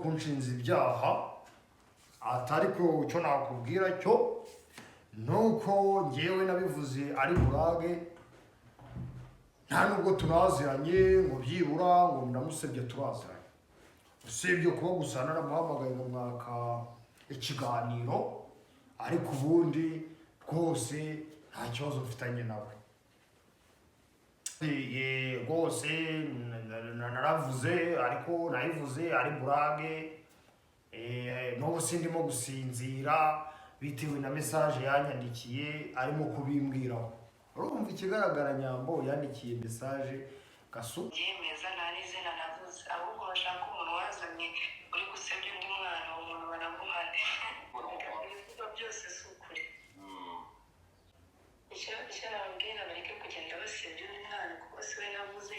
Kunshinza ibyaha, atari ko icyo nakubwira cyo nuko ngewe nabivuze ari burage, nta nubwo tunaziranye ngo byibura ngo ndamusebye. Turaziranye, usibye kuba gusa naramuhamagaye ngo mwaka ikiganiro, ariko ubundi rwose nta kibazo mfitanye nawe. Rwose naravuze, ariko nayivuze ari burage. N'ubu sindimo gusinzira bitewe na message yanyandikiye arimo kubimbwiraho. Urumva ikigaragara, Nyambo yandikiye message Gasu. Yemeza, nta n'izina navuze, ahubwo bashaka umuntu wazanye uri gusebya undi mwana, uwo muntu banamuhane. Ibivugwa byose si ukuri. Icyo nababwira, bareke kugenda basebya undi mwana, kuko si we navuze,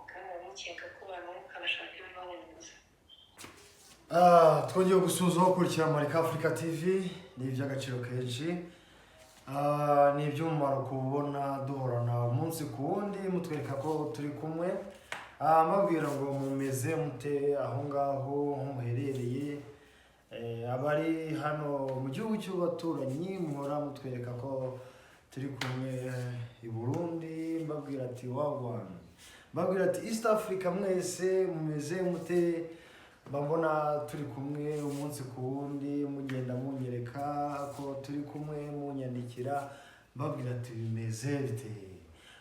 kandi bamukeka ko banuka, bashaka ibibahumuza. Twongeye gusuhuza gukurikira Marika Africa TV. Ni iby'agaciro kenshi, ni iby'umumaro kubona duhorana umunsi ku wundi, mutwereka ko turi kumwe. Mbabwira ngo mumeze mute aho ngaho aho muherereye? Abari hano mu gihugu cy'abaturanyi muhora mutwereka ko turi kumwe i Burundi, mbabwira ati wagwan, mbabwira ati East Africa mwese mumeze mute? Mbabona turi kumwe umunsi ku wundi, mugenda munyereka ko turi kumwe, munyandikira, mbabwira ati bimeze bite?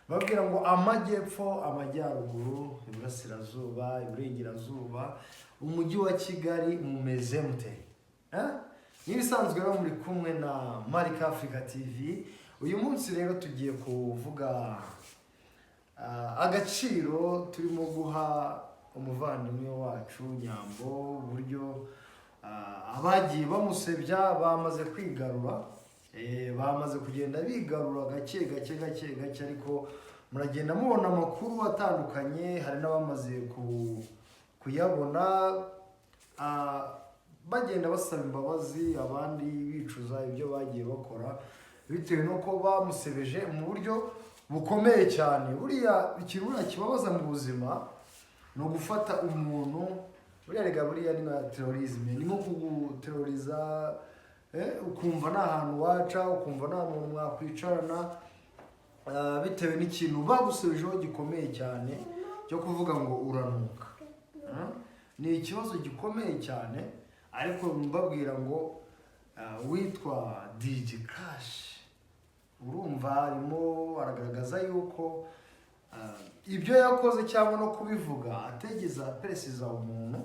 Mbabwira ngo amajyepfo, amajyaruguru, iburasirazuba, iburengerazuba, umujyi wa Kigali, mumeze mute? Eh? Nk'ibisanzwe rero muri kumwe na Marika Africa TV. Uyu munsi rero tugiye kuvuga agaciro turimo guha umuvandimwe wacu Nyambo, uburyo abagiye bamusebya bamaze kwigarura, bamaze kugenda bigarura gake gake gake gake, ariko muragenda mubona amakuru atandukanye, hari n'abamaze kuyabona, bagenda basaba imbabazi, abandi bicuza ibyo bagiye bakora bitewe n'uko bamusebeje mu buryo bukomeye cyane. Buriya ikintu buriya kibabaza mu buzima ni ugufata umuntu, buriya rega buriya ni nka terrorisme, ni nko kuguteroriza, ukumva nta hantu waca, ukumva nta muntu mwakwicarana, bitewe n'ikintu bagusebejeho gikomeye cyane cyo kuvuga ngo uranuka. Ni ikibazo gikomeye cyane, ariko mbabwira ngo witwa DJ Cash, urumva arimo aragaragaza yuko ibyo yakoze cyangwa no kubivuga ategeza peresiza umuntu,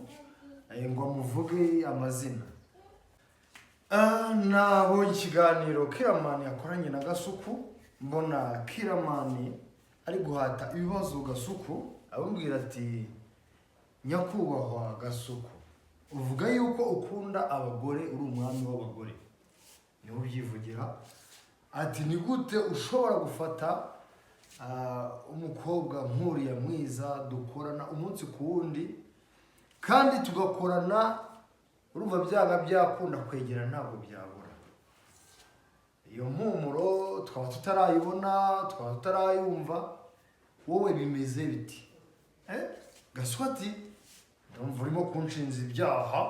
ngo amuvuge amazina. Nabonye ikiganiro Kiramani yakoranye na Gasuku, mbona Kiramani ari guhata ibibazo Gasuku, amubwira ati: "Nyakubahwa Gasuku, uvuga yuko ukunda abagore, uri umwami w'abagore, niwe ubyivugira." Ati: "Ni gute ushobora gufata umukobwa nk'uriya mwiza dukorana umunsi ku wundi, kandi tugakorana, urumva byanga byakunda kwegera, ntabwo byabura iyo mpumuro, twaba tutarayibona, twaba tutarayumva, wowe bimeze biti?" Gasuku ati: "Ndumva urimo kunshinza ibyaha,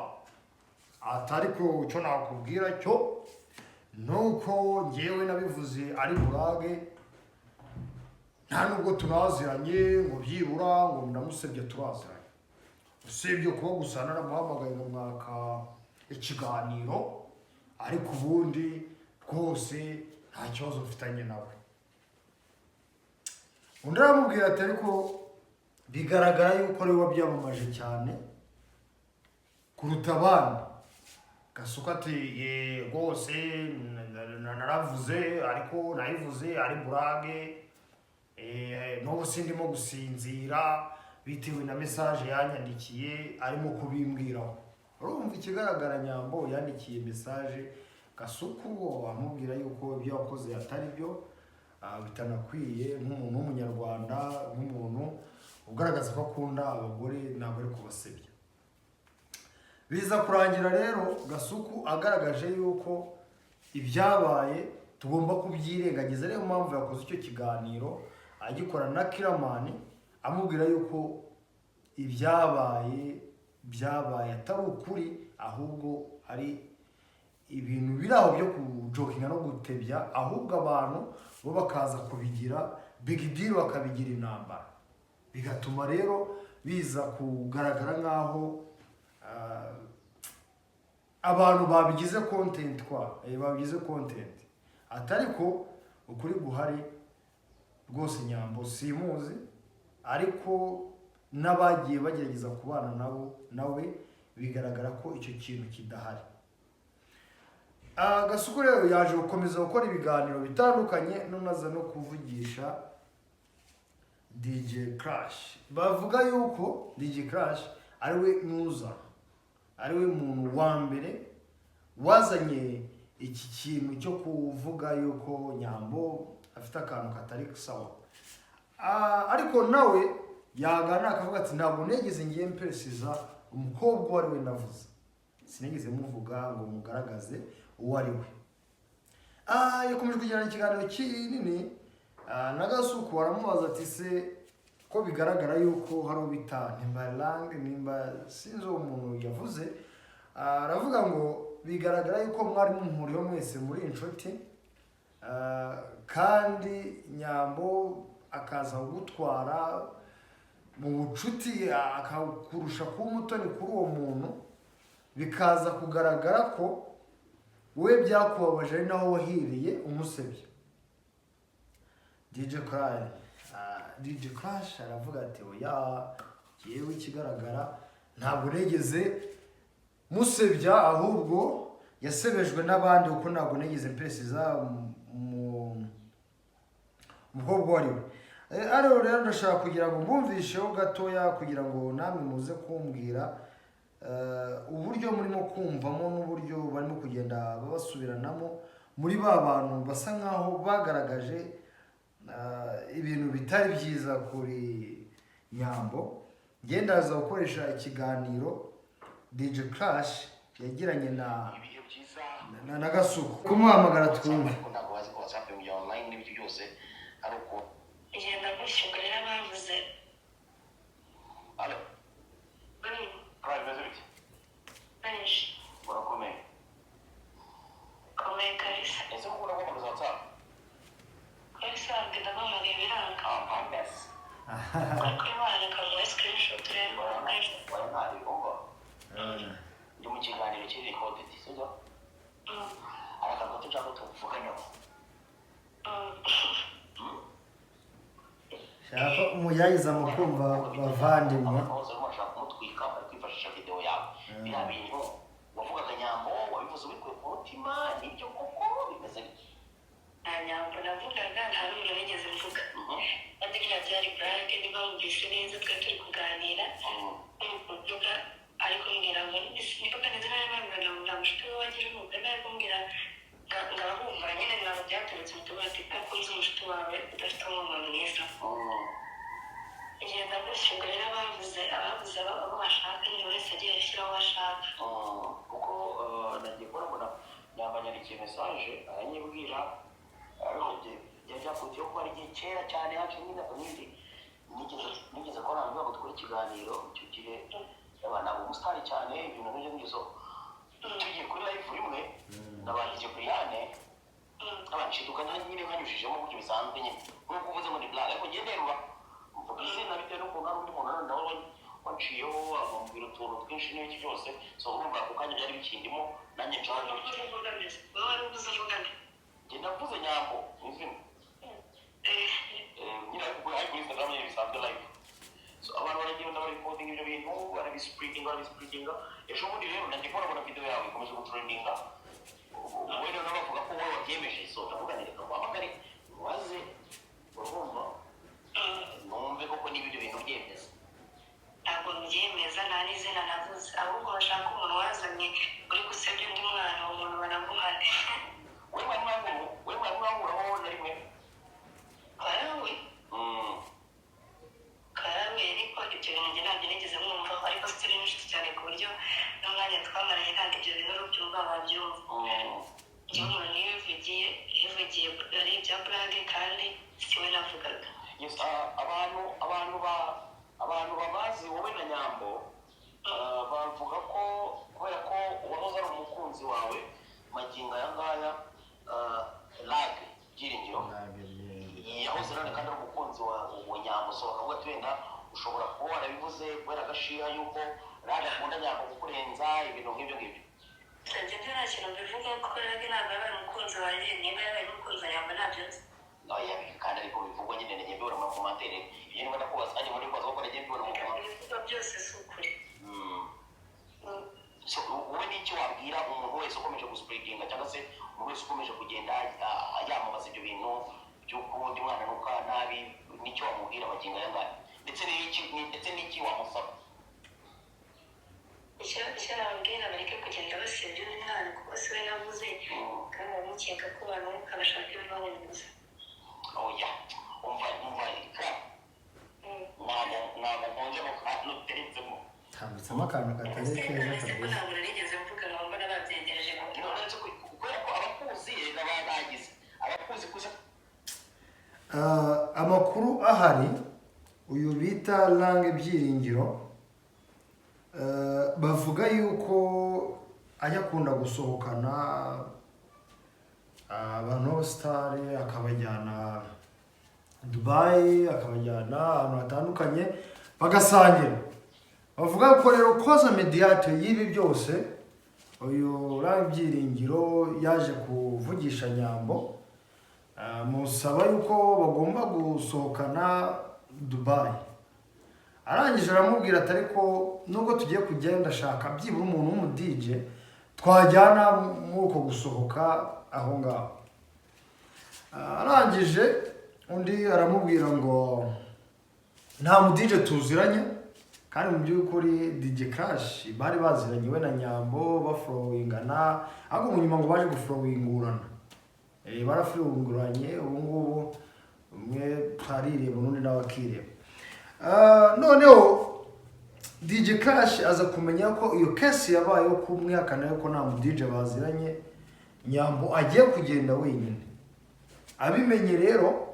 atari ko icyo nakubwira cyo nuko ngewe nabivuze ari burage, nta nubwo tunaziranye ngo byibura ngo ndamusebye. Turaziranye, usibye kuba gusa naramuhamagaye ngo mwaka ikiganiro, ariko ubundi rwose nta kibazo mfitanye nawe." Undi aramubwira ati: "Ariko bigaragara yuko ari we wabyamamaje cyane kuruta abandi." Gasuku ati: "Rwose naravuze, ariko nayivuze ari burage. N'ubu sindimo gusinzira bitewe na message yanyandikiye arimo kubimbwiraho." Urumva ikigaragara, Nyambo yandikiye message Gasuku amubwira yuko ibyo yakoze atari byo, bitanakwiye nk'umuntu w'umunyarwanda, nk'umuntu ugaragaza ko akunda abagore, ntabwo ari kubasebya. Biza kurangira rero Gasuku agaragaje yuko ibyabaye tugomba kubyirengagiza, ariyo mpamvu yakoze icyo kiganiro agikora na Kiramani, amubwira yuko ibyabaye byabaye atari ukuri, ahubwo ari ibintu biri aho byo kujokinga no gutebya, ahubwo abantu bo bakaza kubigira big deal, bakabigira intambara, bigatuma rero biza kugaragara nk'aho abantu babigize content kwa babigize content. Atari ko ukuri guhari rwose. Nyambo simuzi, ariko n'abagiye bagerageza kubana nabo nawe bigaragara ko icyo kintu kidahari. Gasuku rero yaje gukomeza gukora ibiganiro bitandukanye, none aza no kuvugisha DJ Crash. Bavuga yuko DJ Crash ariwe muza, ariwe muntu wa mbere wazanye iki kintu cyo kuvuga yuko Nyambo afite akantu katari sawa. Ariko nawe yagana akavuga ati: "Ntabwo nigeze ngiye mperesiza umukobwa uwo ari we navuze, sinigeze muvuga ngo mugaragaze uwo ari we." Yakomeje kugirana ikiganiro kinini na Gasuku, aramubaza ati: "Se ko bigaragara yuko hari uwo bita Ntimbalang, nimba sinzi uwo muntu yavuze?" Aravuga ngo bigaragara yuko mwari muhuriyeho mwese muri inshuti, kandi Nyambo akaza kugutwara mu bucuti, akakurusha kuba umutoni kuri uwo muntu, bikaza kugaragara ko we byakubabaje, ari naho wahiriye umusebya." DJ Crash, DJ Crash aravuga ati: "Oya, yewe, ikigaragara ntabwo nigeze musebya, ahubwo yasebejwe n'abandi, kuko ntabwo nigeze mpesiza mu umukobwa uwo ari we." Ariko rero ndashaka kugira ngo mbumvisheho gatoya, kugira ngo namwe muze kumbwira uburyo murimo kumvamo n'uburyo barimo kugenda babasubiranamo muri ba bantu basa nkaho bagaragaje ibintu bitari byiza kuri Nyambo. Ngenda ndaza gukoresha ikiganiro DJ Crash yagiranye na Ibihe byiza. na Gasuku, kumuhamagara twumve. Ariko ntabwo bazi ko WhatsApp ya online n'ibyo byose ari uko. Igenda gutyo. Ubwo rero bavuze Alo? Kora, bimeze bite? Benshi. Urakomeye? Komeye kabisa. Ese kuko uraguhamagaza WhatsApp? Kuri bisanzwe ndaguhamagaye biranga. Ambesi. Ariko Imana ikaguha screenshot urebe. Oya, ntari umva, ndi mu kiganiro kiri recorded, sibyo? Hari akantu gato nshaka ko tuvuganyaho. Shaka ko mugerageza mu kumva, bavandimwe. Abantu bose barimo bashaka kumutwika, bari kwifashisha video yawe. Biriya bintu wavugaga Nyambo, wabivuze ubikuye ku mutima, nibyo koko bimeze bityo? Nta Nyambo navugaga, nta n'umuntu nigeze mvuga. Kandi biriya byari prank. Niba wumvise neza, twari turi kuganira, kuvuga ariko mbwira ngo niba neza nawe bambwira ngo nta mushuti we wagira umwuga nawe kumbwira ngahumva nyine ntabwo byaturutse mu tubati, kuko nzi umushuti wawe udafite umwuga mwiza. Igenda gutyo. Ubwo rero abavuze abo bashaka nyine, buri wese agiye ashyiraho uwo ashaka. Kuko nagiye kubona mbona yambanyandikiye message aranyibwira, ariko byari byakurikiyeho ko hari igihe kera cyane haciye nk'imyaka myinshi nigeze kubona abantu ngo dukore ikiganiro. Icyo gihe abana umusitari cyane, ibintu nk'ibyo ngibyo. So tugiye kuri live rimwe na ba DJ Brian, abanshiduka nyine nkanyujijemo gutyo bisanzwe nyine, nk'uko uvuze ngo ni blague, ariko ngende nderura mvuga izina bitewe n'ukuntu hari undi muntu nawe wanciyeho amubwira utuntu twinshi n'ibiki byose. So urumva ako kanya byari bikindimo, nanjye nshaka gutyo. Wowe wari ubuze uvuga nde? Njye navuze Nyambo mu izina. Nyine ariko kuri Instagram nyine bisanzwe live. So abantu baragenda barikodinga ibyo bintu, barabispreadinga. Ejo bundi rero nagiye kubona mbona video yawe ikomeje gutrendinga, wowe rero bavuga ko wowe wabyemeje. So ndavuga nti reka nguhamagare ubaze, urumva, numve koko niba ibyo bintu byemeza. Ntabwo mbyemeza, nta n'izina navuze, ahubwo bashaka umuntu wazanye uri gusebya undi mwana, uwo muntu banamuhane. Wowe mwari mwahuraho na rimwe? Karawe. Karawe, ariko ibyo bintu njye ntabyo nigeze mwumvaho, ariko turi n'inshuti cyane ku buryo n'umwanya twamaranye ntabwo ibyo bintu urubyumva wabyumva. Iyo umuntu yivugiye ari ibya blague, kandi si we navugaga. Yes, abantu babazi wowe na Nyambo. Bavuga ko kubera ko uwahoze ari umukunzi wawe magingo aya ngaya, Lague Byiringiro, yahoze none kandi ari umukunzi wa Nyambo, so bakavuga ati wenda ushobora kuba warabivuze kubera agashiha yuko Lague akunda Nyambo kukurenza, ibintu nk'ibyo ngibyo. Njye byo nta kintu mbivuga, kuko rero ntabwo yabaye umukunzi wanjye. Niba yabaye umukunzi wa Nyambo, ntabyo nzi. Oya, kandi ariko bivugwa nyine, nagiye mbibona mu macommentaire. Ibyo niba ndakubaza, nanjye muri kubaza kuko nagiye mbibona mu macommentaire. Ibivugwa byose si ukuri. So, wowe n'icyo wabwira umuntu wese ukomeje guspreadinga, cyangwa se umuntu wese ukomeje kugenda yamamaza ibyo bintu by'uko undi mwana nuka nabi, n'icyo wamubwira magingo aya ngaya, ndetse n'iki wamusaba? Icyo nababwira, bareke kugenda basebya undi mwana, kuko si we navuze, kandi bamukeka ko banuka, bashaka ibibahumuza. Oya, umva, umva, ntabwo nkonje mu kantu uteretsemo. Tambitsemo akantu katari keza Ese ko kabisa. ntabwo narigeze mvuga, nkaba mbona babyegereje mu mutima. None kubera ko abakuzi rega bagize abakuzi kuza. Amakuru ahari, uyu bita Lange Byiringiro, bavuga yuko ajya akunda gusohokana abantu b'abastar, akabajyana Dubayi, akabajyana ahantu hatandukanye bagasangira. Bavuga ko rero cause médiatique y'ibi byose, uyu Lange Byiringiro yaje kuvugisha Nyambo, musaba yuko bagomba gusohokana Dubayi. Arangije aramubwira ati: "Ariko nubwo tugiye kujyayo, ndashaka byibura umuntu w'umuDJ twajyana muri uko gusohoka aho ngaho." Arangije undi aramubwira ngo nta muDJ tuziranye, kandi mu by'ukuri DJ Crash bari baziranye, we na Nyambo bafollowingana, ariko mu nyuma ngo baje gufollowingurana. Barafunguranye, ubu ngubu umwe arireba undi nawe akireba. Noneho DJ Crash aza kumenya ko iyo case yabayeho kumwihakana yuko nta mu DJ baziranye, Nyambo agiye kugenda wenyine. Abimenye rero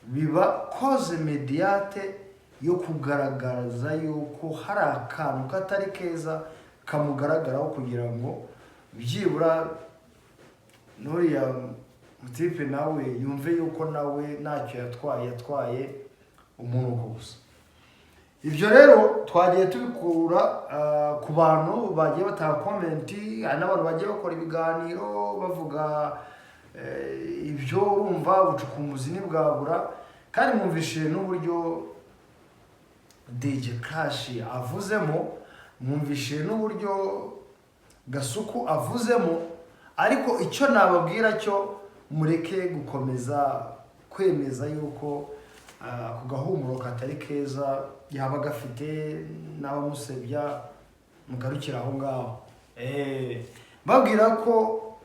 biba cause médiatique yo kugaragaza yuko hari akantu katari keza kamugaragaraho, kugira ngo byibura n'uriya mutipe nawe yumve yuko nawe ntacyo yatwaye, yatwaye umunuko gusa. Ibyo rero twagiye tubikura ku bantu bagiye batanga comment, hari n'abantu bagiye bakora ibiganiro bavuga ibyo. Urumva ubucukumbuzi ntibwabura, kandi mwumvishije n'uburyo DJ Crash avuzemo, mwumvishije n'uburyo Gasuku avuzemo. Ariko icyo nababwira cyo, mureke gukomeza kwemeza yuko ako gahumuro katari keza yaba gafite n'abamusebya, mugarukire aho ngaho. Babwira ko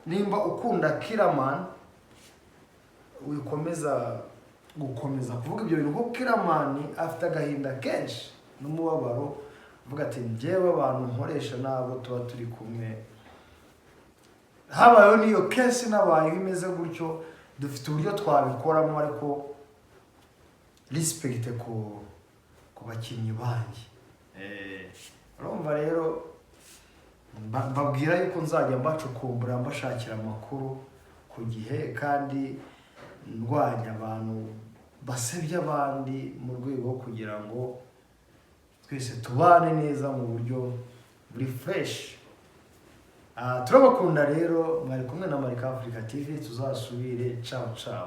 nimba ukunda Killaman, wikomeza gukomeza kuvuga ibyo bintu, kuko Killaman afite agahinda kenshi n'umubabaro, avuga ati: "Njyewe abantu nkoresha nabo tuba turi kumwe, habayeho n'iyo case, nabayeho imeze gutyo, dufite uburyo twabikoramo, ariko respect ku bakinnyi banjye." Urumva rero mbabwira yuko nzajya mbacukumbura, mbashakira amakuru ku gihe, kandi ndwanya abantu basebya abandi mu rwego rwo kugira ngo twese tubane neza mu buryo buri fresh. Turabakunda rero, mwari kumwe na Marika Africa TV, tuzasubire. Ciao ciao.